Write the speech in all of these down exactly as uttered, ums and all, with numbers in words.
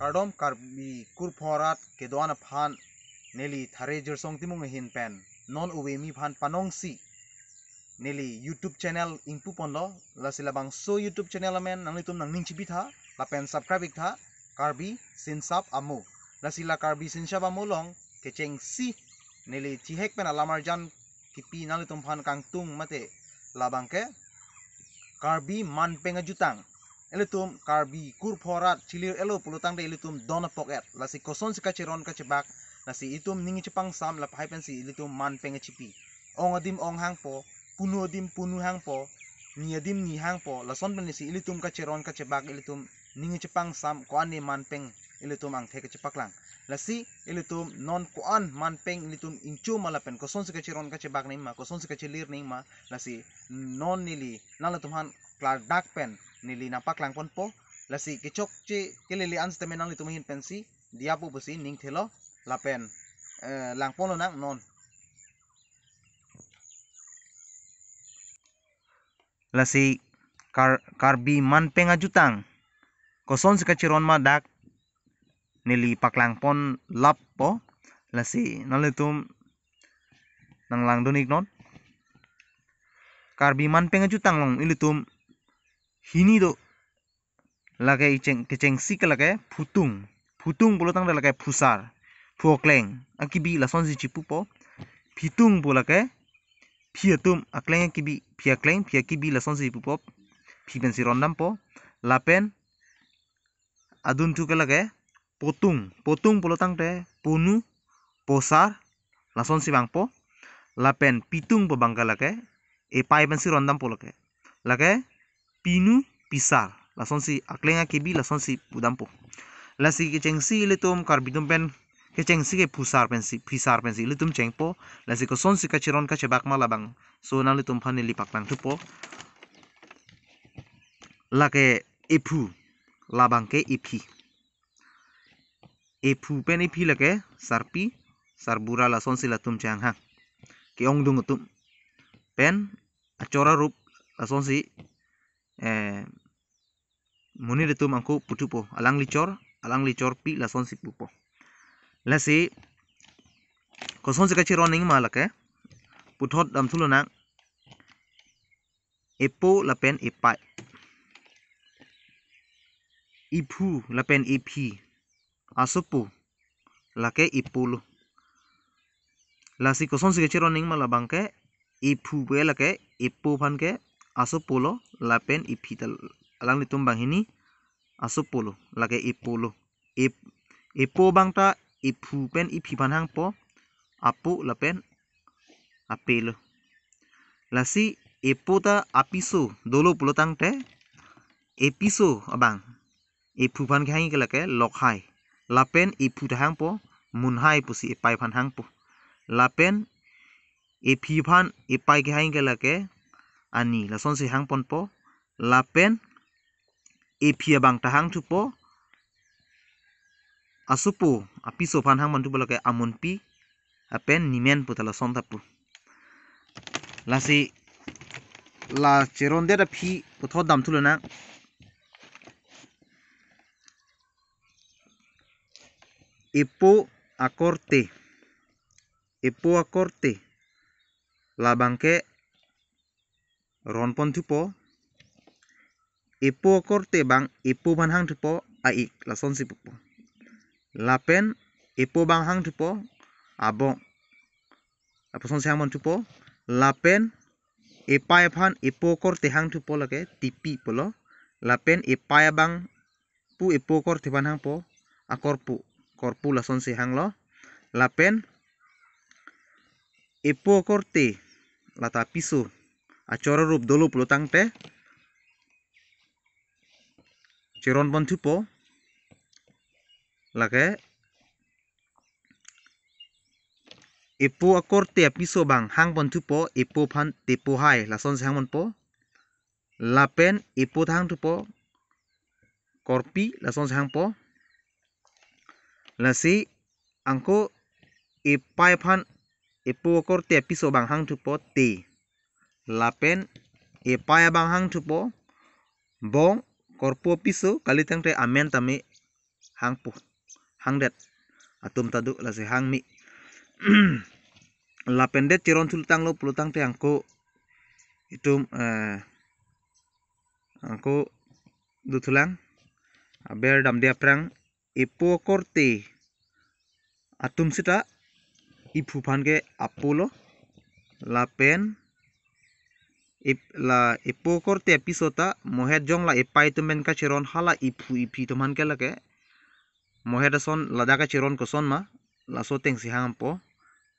Kardom Karbi kurpho arat kedo-an aphan neli Thare Jirsong Timung ahin pen non ove mi aphan panongsi neli YouTube channel ingpuponlo. Lasi labangso YouTube channel amen nanglitum nangning chibitha lapen subscribe iktha, Karbi Sinsap Amo. Lasi la Karbi Sinsap Amo along kechengsi neli thihek pen alam arjan kipi nanglitum aphan kangtung mate labangke Karbi manpeng ajutang. Ilitum Karbi kurpho arat chilir-elo pulotangte ilitum don apok-et. Lasi kosonsi kacheron kachebak, lasi itum ning chepangsam lahai pensi ilitum manpeng achipi. Ong adim ong hangpo, punu adim punu hangpo, ni adim ni hangpo. Lason pensi ilitum kacheron kachebak ilitum ning chepangsam ko-an ne manpeng ilitum angthek kachepaklang. Lasi ilitum non ko-an manpeng ilitum ingchum ma lapen kosonsi kacheron kachebak nangma, kosonsi kachelir nangma, lasi non neli nanglitum aphan klardak pen neli nangpaklangponpo. Lasi kechokche kelele an sitame nanglitum ahin pensi diyapo pusi ning thelo lapen eh, langponlonang non. Lasi Kar Karbi manpeng ajutang kosonsi kacheron ma dak neli paklangpon lappo. Lasi nanglitum nanglangdun iknon. Karbi manpeng ajutang along ilitum hini do. Lake icheng kechengsi ke lake phutung. Phutung pulotangte lake phusar, phu akleng akibi lasonsi chipupo. Phitung pu lake phi atum akleng akibi, phi akleng phi akibi lasonsi chipupo. Phi pensi rondampo. Lapen adunthu ke lake potung. Potung pulotangte punu, posar lasonsi vangpo. Lapen pitung pu abang ke lake epai pensi rondampo lake. Lake pinu, pisar lasonsi akleng akibi lasonsi pudampo. Lasi kechengsi ilitum Karbi atum pen kechengsi ke phusar pensi, phisar pensi ilitum chengpo. Lasi kosonsi kacheron kachebak ma labangso nanglitum aphan neli paklangthupo. Lake ephu, labangke ephi. Ephu pen ephi lake sarpi, sarbura lasonsi latum chehanghang. Ke-ongdung atum pen achor arup lasonsi eh, monit atum angko puthupo, alangli chor, alangli chorpi lasonsi pupo. Lasi kosonsi kacheron nangma lake puthot damthulonang. Epo lapen epai, ephu lapen ephi, asopo lake epolo. Lasi kosonsi kacheron nangma labangke ephu pu lake epo aphan ke asopolo lapen ephi ta alanglitum banghini asopolo, lake epolo. Ep epo abang ta ephu pen ephi aphan hangpo, apo lapen apelo. Lasi epo ta apiso dolo pulotangte episo abang ephu aphan kehang ke lake lokhai. Lapen ephu ta hangpo munhai pusi epai aphan hangpo. Lapen ephi aphan epai kehang ke lake ani lasonsi hangponpo. Lapen ephi abang ta hangthupo asopo, apiso aphan hangponthupo lake amunpi lapen nimen pu ta lason ta pu. Lasi la cherondet aphi puthot damthulonang. Epo akorte, epo akorte labangke ronponthupo. Epo akorte abang epo aphan hangthupo, a-ik lasonsi pupo. Lapen epo abang hangthupo, abong, apusonsi hangponthupo. Lapen epai aphan epo akorte hangthupo lake tipi pulo. Lapen epai abang pu epo akorte aphan hangpo akorpo, korpo lasonsi hanglo. Lapen epo akorte lata apiso achor arup dolo pulotangte cheronponthupo. Lake epo akorte apiso abang hangponthupo, epo aphan tepohai lasonsi hangponpo. Lapen epo ta hangthupo korpi lasonsi hangpo. Lasi angko epai aphan epo akorte apiso abang hangthupo te. Lapen epai abang hangthupo bong, korpo apiso kalitangte amen tame hangpo, hangdet atum ta do, lasi hangme. Lapen det cheron thultanglo pulotangte angko itum, eh, angko dothulang, aber damde aphrang epo akorte atum seta ephu aphan ke apolo, lapen ep-, la epo akorte apiso ta mohet jong la epai atum pen kacheron, hala ephu ephi atum aphan ke lake mohet ason ladak kacheron koson ma, laso atengsi hangpo.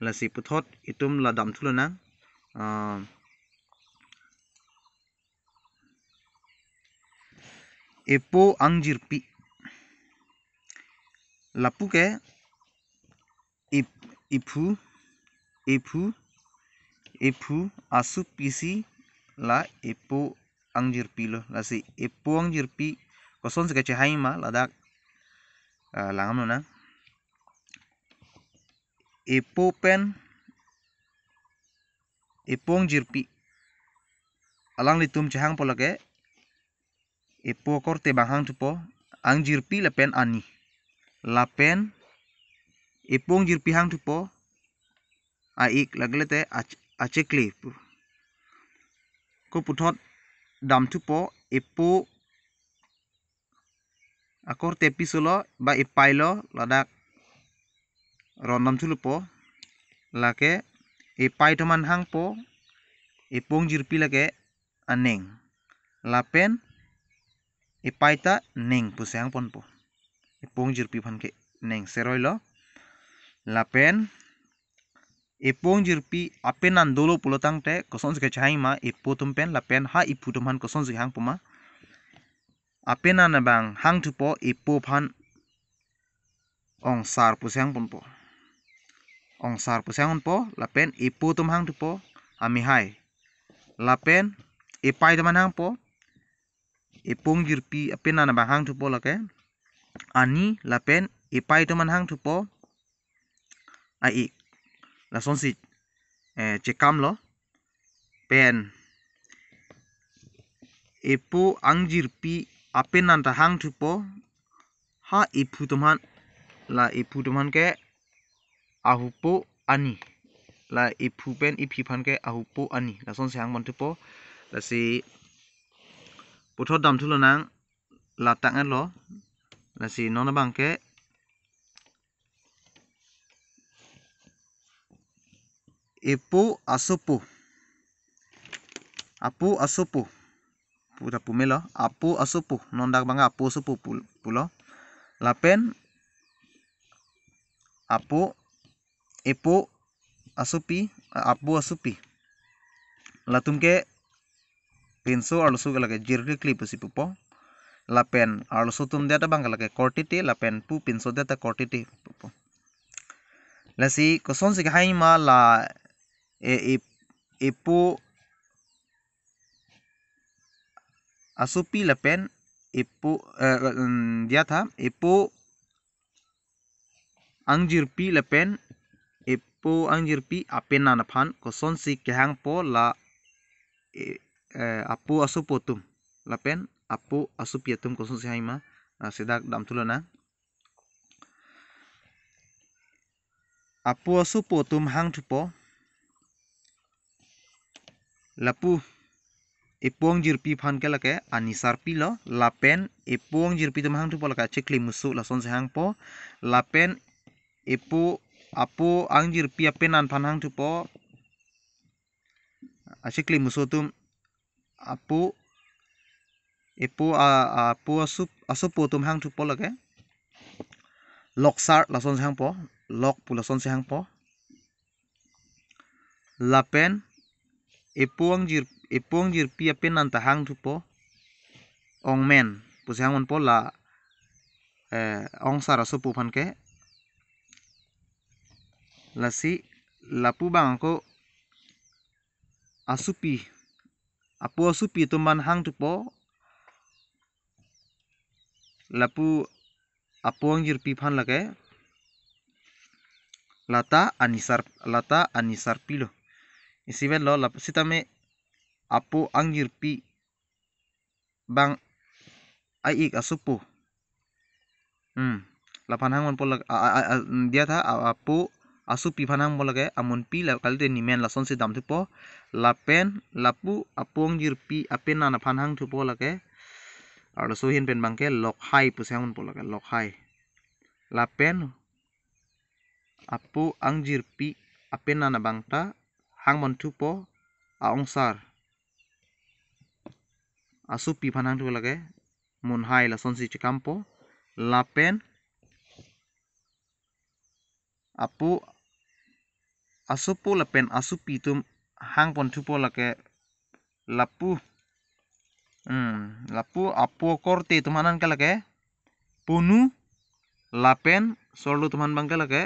Lasi puthot itum la damthu lonang. Ah, epo angjirpi. Lapu ke ep-, ephu, ephu, ephu asopi si la epo angjirpi lo. Lasi epo angjirpi kosonsi kachehang ma ladak, ah, langdam lonang. Epo pen epo angjirpi alanglitum chehangpo lake epo akorte abang hangthupo, angjirpi lapen ani. Lapen epo angjirpi hangthupo a-ik, lake lete ach-, achekle pu. Ko puthot damthupo, epo akorte apiso lo ba epai lo, ladak rondamthu lopo. Lake epai atum aphan hangpo epo angjirpi lake aneng. Lapen epai ta neng pusi hangponpo. Epo angjirpi aphan ke neng seroi lo. Lapen epo angjirpi apenan dolo pulotangte kosonsi kachehang ma epo atum pen, lapen ha ephu atum aphan kosonsi hangpo ma. Apenan abang hangthupo epo aphan ongsar pusi hangponpo. Ongsar pusi hangponpo, lapen epo atum hangthupo amehai. Lapen epai atum aphan hangpo, epo angjirpi apenan abang hangthupo lake ani, lapen epai atum aphan hangthupo a-ik. Lasonsi, eh, chekamlo. Pen epo angjirpi apenan ta hangthupo ha ephu atum aphan, la ephu atum aphan ke ahupo ani. La ephu pen ephi aphan ke ahupo ani. Lasonsi hangponthupo. Lasi puthot damthu lonang, ladak-etlo. Lasi non abang ke epo asopo. Apo asopo pu ta pu melo. Apo asopo. Non dak abang apo asopo pu, pulo. Lapen apo, epo asopi, apo asopi. Latum ke pinso arloso ke lake jirklikli pusi pupo. Lapen arloso atum det abang ke lake korte te, lapen pu pinso det ta korte te pupo. Lasi kosonsi kehang ma la e, e, epo asopi lapen epo, eh, mm, diatha, epo angjirpi lapen epo angjirpi apenan aphan kosonsi kehangpo la, eh, eh, apo asopo atum lapen apo asopi atum kosonsi hang ma, ah, lasi dak damthu lonang. Apo asopo atum hangthupo. Lapu epo angjirpi aphan ke lake ani sarpi lo, lapen epo angjirpi atum hangthupo lake achekle muso, lasonsi hangpo. Lapen epo, apo angjirpi apenan aphan hangthupo achekle muso atum, apo, epo a, apo asopo, asopo atum hangthupo lake loksar, lasonsi hangpo, lok pu lasonsi hangpo. Lapen epo angjir, epo angjirpi apenan ta hangthupo ongmen pusi hangponpo la, eh, ongsar asopo aphan ke. Lasi lapu abang ako asopi, apo asopi atum aphan hangthupo, lapu apo angjirpi aphan lake lata ani sar, lata ani sarpi lo. Isivet lo lap-, sitame apo angjirpi abang a-ik asopo Hmm. Laphan hang ponpo lake, a, a, a, a, diya tha, a, apo asopi aphan hang ponpo lake, amunpi la kalite nemen lasonsi damthupo. Lapen lapu apo angjirpi apenan aphan hangthupo lake. Arloso ahin pen abangke Lokhai pusi hang ponpo lake, Lokhai. Lapen apo angjirpi apenan abang ta hang ponthupo, a-ongsar asopi aphan hangthupo lake, Munhai lasonsi chekampo. Lapen apo asopo lapen asopi atum hang ponthupo lake, lapu, hmm, lapu apo akorte atum aphan ke lake Punu, lapen sorlo atum aphan abangke lake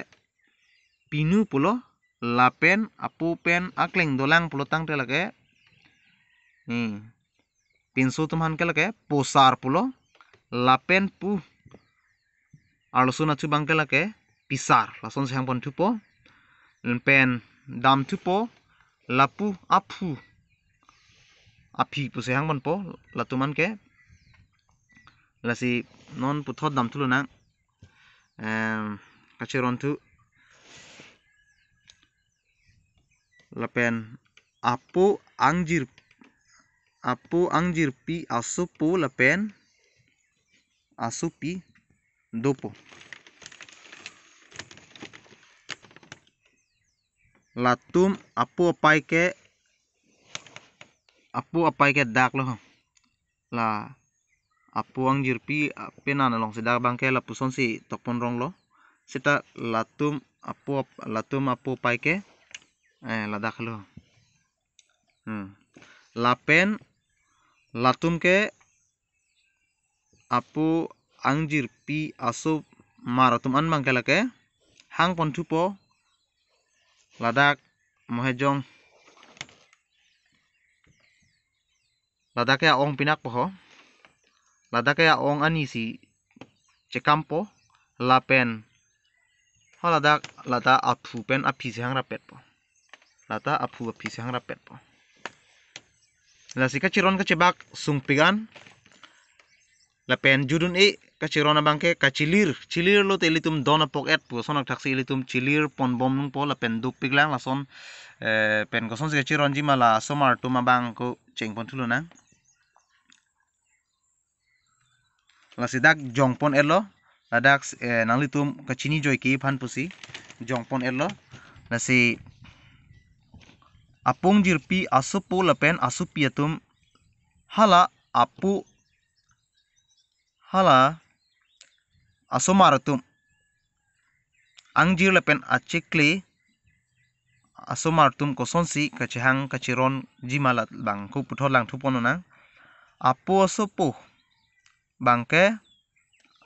Pinu pulo, lapen apo pen akleng dolang pulo tangte lake, hmm, pinso atum aphan ke lake Posar pulo, lapen pu arloso anatthu abangke lake Pisar, lasonsi hang ponthupo. Pen damthupo lapu aphu, aphi pusi hang ponpo, latum anke. Lasi non puthot damthu lonang. Em, kacheronthu. Lapen apo angjir, apo angjirpi asopo lapen asopi dopo. Latum apo apai ke, apo apai ke dak lo. La apo angjirpi apenan alongsi dak abangke lapusonsi tokpon ronglo. Seta latum apo ap-, latum apo apai ke, eh, ladak lo. Hmm. Lapen latum ke apo angjirpi asomar atum an abangke lake hang ponthupo, ladak mohejong, ladak ke a-ong pinakpo ho. Ladak ke a-ong anisi chekampo, lapen ho ladak, lata aphu pen aphisi hangrapetpo. Lata aphu aphisi hangrapetpo. Lasi kacheron kachebak sungpik an. Lapen judun e kacheron abangke kachilir. Chilir lote ilitum don apok et pu, sonak thaksi ilitum chilir ponbom nangpo lapen dopiklang lason, eh, pen kosonsi kacheronji ma la asomar atum abang ko cheng ponthu lonang. Lasi dak jongpon etlo, ladak, eh, nanglitum kachini joike aphan pusi jongpon etlo. Lasi apo angjirpi asopo lapen asopi atum hala apo, hala asomar atum, angjir lapen achikli asomar atum kosonsi kachehang kacheronji ma labang ko puthot langthu ponnang. Apo asopo abangke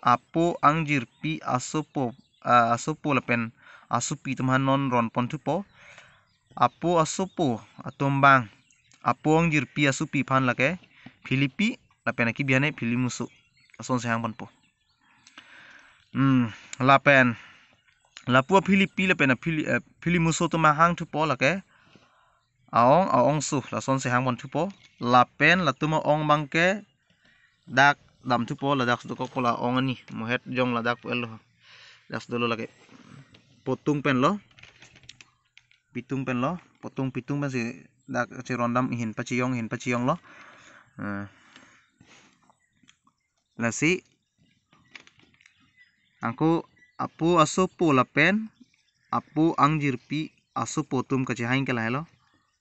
apo angjirpi asopo, ah, asopo lapen asopi atum aphan non ron ponthupo. Apo asopo atum abang apo angjirpi asopi aphan lake Philipi lapen akibi an ke Philimuso, lasonsi hang ponpo. Hmm, lapen lapu aPhilipi lapen aPhili-, eh, Philimuso atum hangthupo lake a-ong, a-ongso, lasonsi hang ponthupo. Lapen latum a-ong abangke dak damthupo, ladak sudokok pola ong ani, mohet jong ladak pu etlo. Dak sudolo lake. Potung pen lo. Pitung pen lo. Potung pitung pensi dak kacherondam, ihin pachiyong, ihin pachiyong lo. Eh. Lasi angko apo asopo lapen apo angjirpi asopo atum kachehang ke lahelo.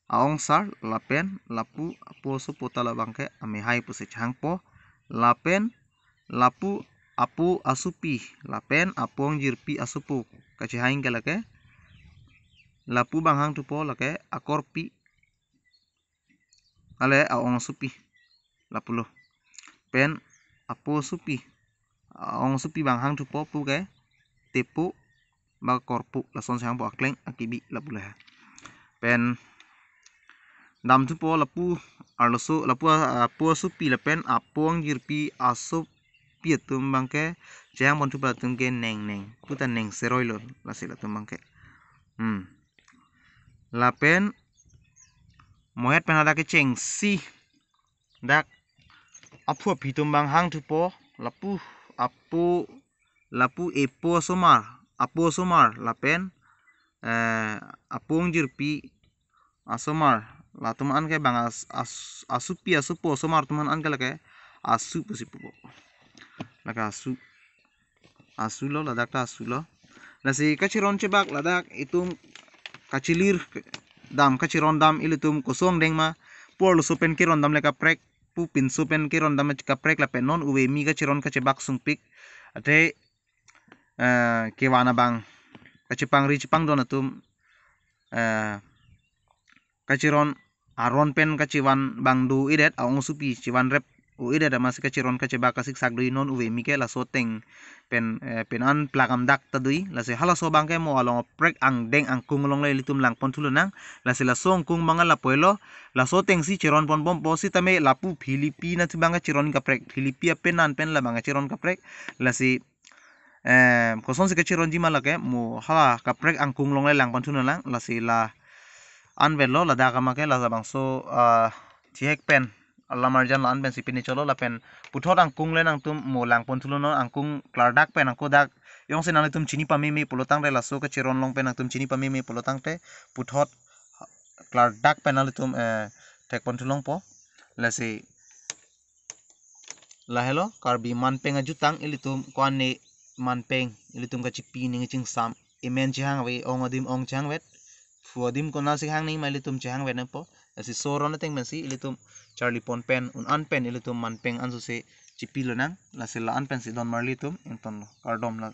A-ongsar lapen lapu apo asopo ta labangke amehai pusi chehangpo. Lapen lapu apo asopi lapen apo angjirpi asopo kachehang ke lake, lapu abang hangthupo lake akorpi, ale a-ong asopi, lapulo. Pen apo asopi, a-ong asopi abang hangthupo puke tepo ba korpo, lasonsi hangpo, akleng akibi lapulo ha. Pen damthupo lapu arloso, lapu a-, apo asopi lapen apo angjirpi asopi atum abangke chehang ponthupo, latum ke Nengneng, puta Neng Seroi lo, lasi latum abangke. Hmm. Lapen mohet pen hadak kechengsi dak aphu aphi atum abang hangthupo, lapu apo lapu epo asomar, apo asomar lapen eh, apo ingjirpi asomar, latum an ke bang as, as, asupi asupo asomar atum an ke lake asu pusi pupo. Lake asu. Asu lo, ladak ta asu lo. Lasi kachiron chebak ladak itum kachilir dam, kachiron dam ilitum kosong deng ma, pu arloso pen keron dam le kaprek, pu pinso pen keron dam le kaprek lapen non ove mi kachiron kachebak sungpik. Athe eh, kevan abang kachepangri chepangdon atum eh, kachiron aron pen kachevan abang do-idet, aong supi chevan rep o-idet, amatsi kachiron kachebak kasiksak do-i, non ove mi ke laso ateng pen eh, pen an plak amdak ta do-i. Lasi halaso abang ke mo along kaprek angdeng angkung along le ilitum langpon thu lonang. Lasi laso angkung abang lapu-elo, laso atengsi chiron ponbompo, sitame lapu Philippi nathu abang kachiron kaprek, Philippi apen an pen labang kachiron kaprek. Lasi eh, kosonsi kachironji ma lake mo hala kaprek angkung along le langpon thu lonang. Lasi la anvetlo, ladak ama ke labangso ah, thihek pen alamarjan la-an pensi pini cholo lapen puthot angkung le nangtum mo langpon thu lonang, angkung klardak pen angko dak jongsi nanglitum chini pameme pulo tangte, laso kachiron along pen nangtum chini pameme pulo tangte puthot klardak pen nanglitum eh, thekpon thu longpo. Lasi lahelo Karbi manpeng ajutang ilitum ko-an ne manpeng ilitum kachipi ning chingsam, emen chehang ave, ong adim ong chehangvet, phu adim konatsi hang ning ma ilitum chehangvet nangpo. Lasi so aron ateng pensi ilitum charli pon pen un an pen ilitum manpeng ansose chipi lonang. Lasi la-an pensi don marli atum ingtonlo, kardom la.